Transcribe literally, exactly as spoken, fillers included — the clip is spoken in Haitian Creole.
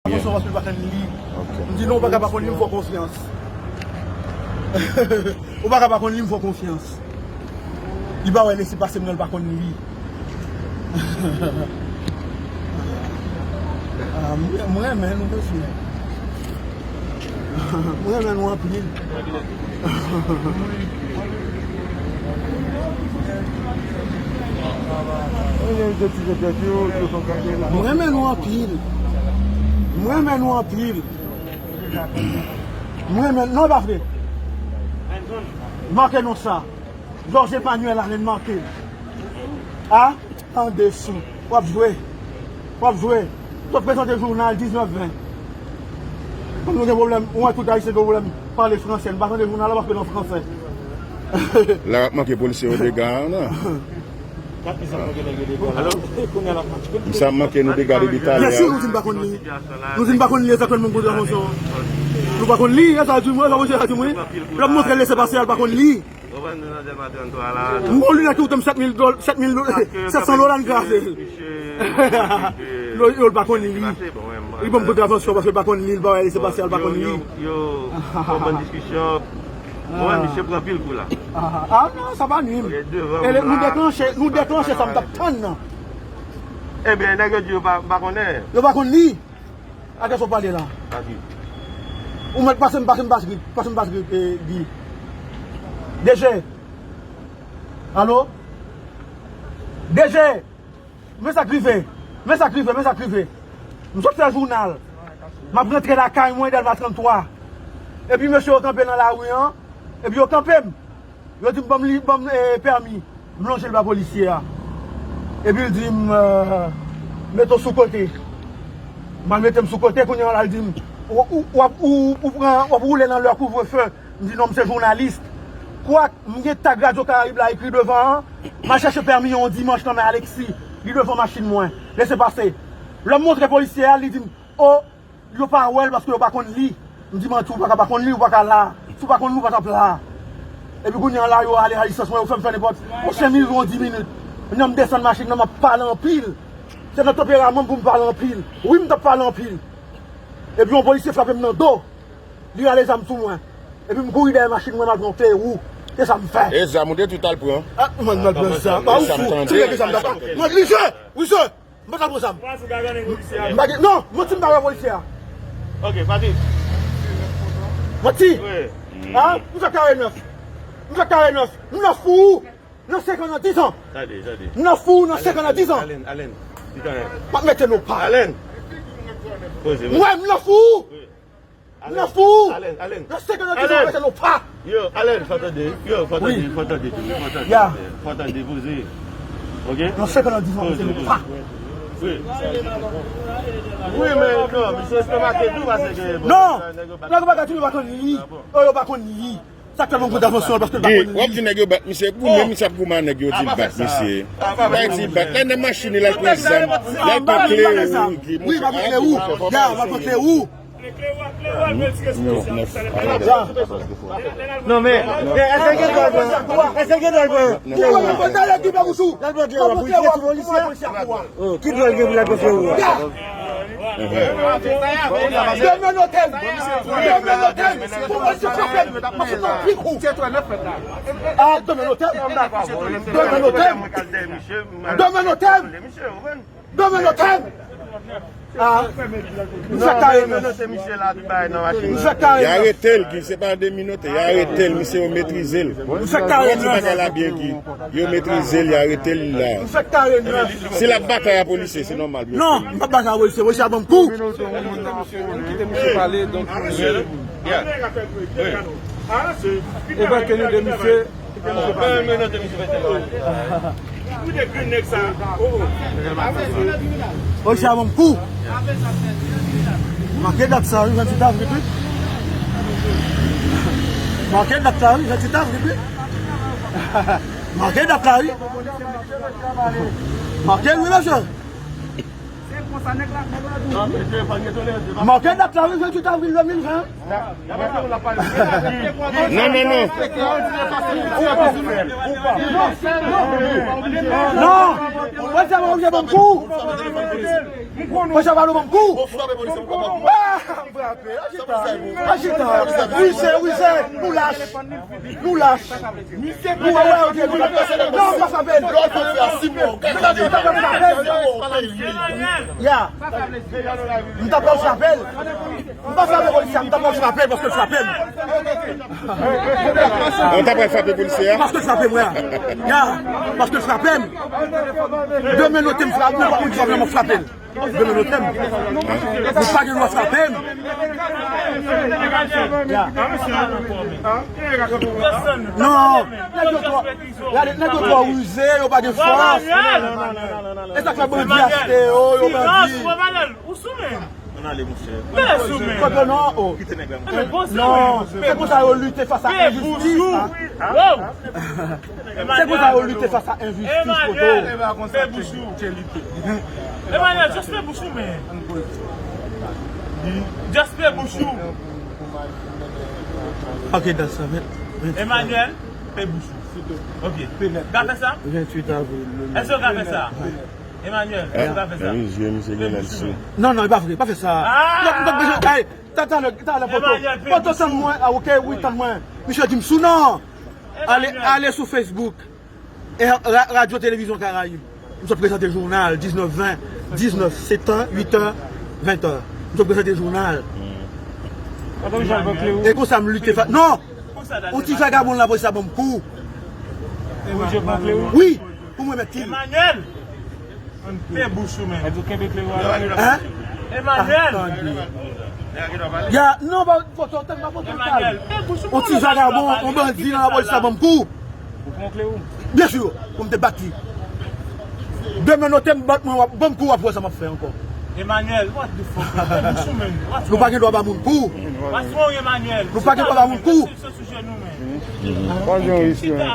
Atansyon, paske l pa konn li. Ok. M di non, ou pa ka pa konn li, m fè w konfyans. Ou pa ka pa konn li, m fè w konfyans. Li pa wè lese pase m nan, l pa konn li. Ah, mwen, mwen renmen nou, mesye. Mwen renmen nou anpil. Mwen renmen nou anpil. Mwen renmen nou anpil. Mwen renmen, non, e pa vre. Make non sa. Georges Emmanuel Allen make. A? Tande sou. W ap jwe. W ap jwe. Sot prezante jounal diznèf ven. Kòm nou gen pwoblèm, ou wè tout Ayisyen gen pwoblèm pale franse. Nou pa tande jounal la paske l an franse. La w ap manke polisye yo dega, non? Alò, kounye a l ap manke. M sa manke nou dega depi talè. Byen si, nou di n pa konn li. Nou di n pa konn li egzakteman, moun kontravansyon. Nou pa konn li, e sa di mwen, sa mwen di mwen. L ap montre lese pase a, l pa konn li. Konprann nou nan Dèlma tranntrwa la. M gon linèt ki koute m sèt mil dòl, sèt mil do-, sèt san dola, m kraze l. Yo, yo, l pa konn li. Li ban m kontravansyon paske l pa konn li, l pa wè lese pase a, l pa konn li. Yo, yo, yo, yon bann diskisyon. Mwen, misye pran pil kou la. Ah, ah, non, sa pa nwi m. E nou deklanche, nou deklanche sa m t ap tann nan. Ebyen, nèg yo di yo pa, pa konnen. Yo pa konn li. Atè sa w pale la. Ou mèt pase m, pase m, pase m, pase m, pase m, eh, Guy. D G. Alo? D G. Men sa k rive. Men sa k rive, men sa k rive. M sot fè jounal. M ap rantre lakay mwen, Dèlma tranntrwa. Epi mesye yo kanpe nan lari an. Epi yo kanpe m. Yo di m, ban m li, ban m, eh, pèmi. M lonje l ba polisye a. Epi l di m, eh, mete w sou kote. M al mete m sou kote, kounye a l al di m, ou, ou, w ap, ou, ou pran, w ap woule nan lè kouvrefe. M di non, m se jounalis. Kwak, m gen tag Radyo Karayib la ekri devan an. M al chèche pèmi yon dimanch nan men Alexis. Li devan machin mwen. Lese pase. Lè m montre polisye a, li di m, o, yo pa wè l paske yo pa konn li. M di manti, ou pa ka pa konn li, ou pa ka la. Si w pa konn li, ou pa t ap la. Epi kounye a la, yo ale a lisans mwen, yo fè m fè nenpòt. Yon senk minit, yon dis minit. Kounye a m desann machin nan, m ap pale anpil. Se nan tanperaman m pou m pale anpil. Wi, m t ap pale anpil. Epi yon polisye frape m nan do. Li rale zam sou mwen. Epi m kouri dèyè machin mwen, m al pran yon kle wou. Se sa m fè. E zam ou te tou al pran? Ah, mwen, mwen pran zam. Ah, ou fou. Ti nèg zam t ap pran. Mwen, li jwe. Wi, jwe. M pa t al pran zam. M pa gen, non, manti m pa wè polisye a. Ok, Patrick. Manti. Wi. Ah, m fè kare nèf. M fè kare nèf. M nan fou. Nan senk an, nan dis an. Tande, tande. M nan fou, nan senk an, nan dis an. Alen, Alen, Alen. M ap mete nou pa. Alen. Poze, poze. Mwen, m nan fou. Wi. M nan fou. Alen, Alen. Nan senk an, nan dis an, m ap mete nou pa. Yo, Alen, fò tande. Yo, fò tande, fò tande, fò tande. Ya. Fò tande, poze. Ok? Nan senk an, nan dis an, m ap mete nou pa. Wi. Wi, men non, misye estomake tou, paske... Non! Nèg yo pa ka di yo pa konn li. Oh, yo pa konn li. Sa k fè mwen konn avansyon an, paske l pa konn li. W ap di nèg yo bat misye, goumen misye ap goumen ak nèg yo, di l bat misye. Bay di l bat. Lè nan machin li, l al pran zam, l al pran kle wou. Wi, pa pran kle wou. Ya, pa pran kle wou. Non, men, èske l gen dwa pran? Èske l gen dwa pran? Ou pa pran kle wou. L al pran kle wou, pou l jete polisye. Oh, ki dwa l gen pou l al pran kle wou a? Demenote m! Demenote m! Pou mwen se frape m! M ap fè yon pil kou! Ah, demenote m! Demenote m! Demenote m! Demenote m! Ah, m fè kare nan. M fè kare nan. Y arete l, Guy, se pa deminote, y arete l, misye yo metrize l. M fè kare nan. Bagay la byen, Guy. Yo metrize l, y arete l la. M fè kare nan. Si l ap batay a polisye, se nòmal, byen. Non, m p ap batay a polisye, polisye a ban m kou. Kite misye pale, donk, e pa ke nou de misye. Polisye a ban m kou. Make dat sa, wi, venntuit avril, wi. Make dat la, wi, venntuit avril, wi. Make dat la, wi. Make l, wi, mesye. Make dat la, wi, venntuit avril de mil ven. Non, non, non. Non. Mwen se mwen, mwen bon kou. Mwen se mwen, bon kou. Ah, frape. Achita. Achita. Wi, se, wi, se. Nou lach. Nou lach. Nou wè, wè, ok, nou lach. Non, m pa frape l. Ya. M ta pral frape l. M pa frape polisye a, m ta pral frape l paske l frape m. Ou ta pral frape polisye a? Paske l frape m, ya. Ya, paske l frape m. Demen note m frape, m pa konn frape, m frape l. Demen note m. Ou pa gen dwa frape m. Ya. Non, nèg yo twò, nèg yo twò rize, yo pa gen fòs. E sa k fè bandi achte yo, yo bandi. Ou sou men. Ann ale, monchè. Mete sou men. Kote non, oh. Kite nèg la, monchè. Non, se konsa yo lite fas a enjistis, hein. Se konsa yo lite fas a enjistis, poto. Emmanuel, pe bouch ou. Emmanuel, just pe bouch ou, men. Just pe bouch ou. Ok, that's it. Emmanuel, pe bouch ou. Ok. Ka fè sa? Venntuit avril. Èske w ka fè sa? Emmanuel, èske w ka fè sa? Wi, zye misye gen lè l sou. Non, non, e pa vre, pa fè sa. Ah! Non, non, non, hey, ta, talè, talè, poto. Poto, tann mwen, ah, ok, wi, tann mwen. Misye di m sou non. Ale, ale sou Facebook. E ra-, Radyo Televizyon Karayib. M sot prezante jounal, diznèf ven, diznèf, sèt è, uit è, ven è. M sot prezante jounal. E konsa m lite fa-, non! Yon ti vagabon lapolis la ban m kou. Wi, pou mwen mèt kil. Emmanuel! Pe bouch ou, men. Hein? Emmanuel! Ya, non, ba, foto, tèk ba foto. Emmanuel, pe bouch ou. Yon ti vagabon, yon bandi nan lapolis la ban m kou. Ou pran kle ou? Byen si, pou m te bat li. Demen note m bat mwen, w ap ban m kou, w ap wè sa m ap fè ankò. Emmanuel, what the fuck? Pe bouch ou, men. Nou pa gen dwa ba moun kou. What's wrong, Emmanuel? Nou pa gen dwa ba moun kou. Sou jenou, men. Pa gen isi ankò.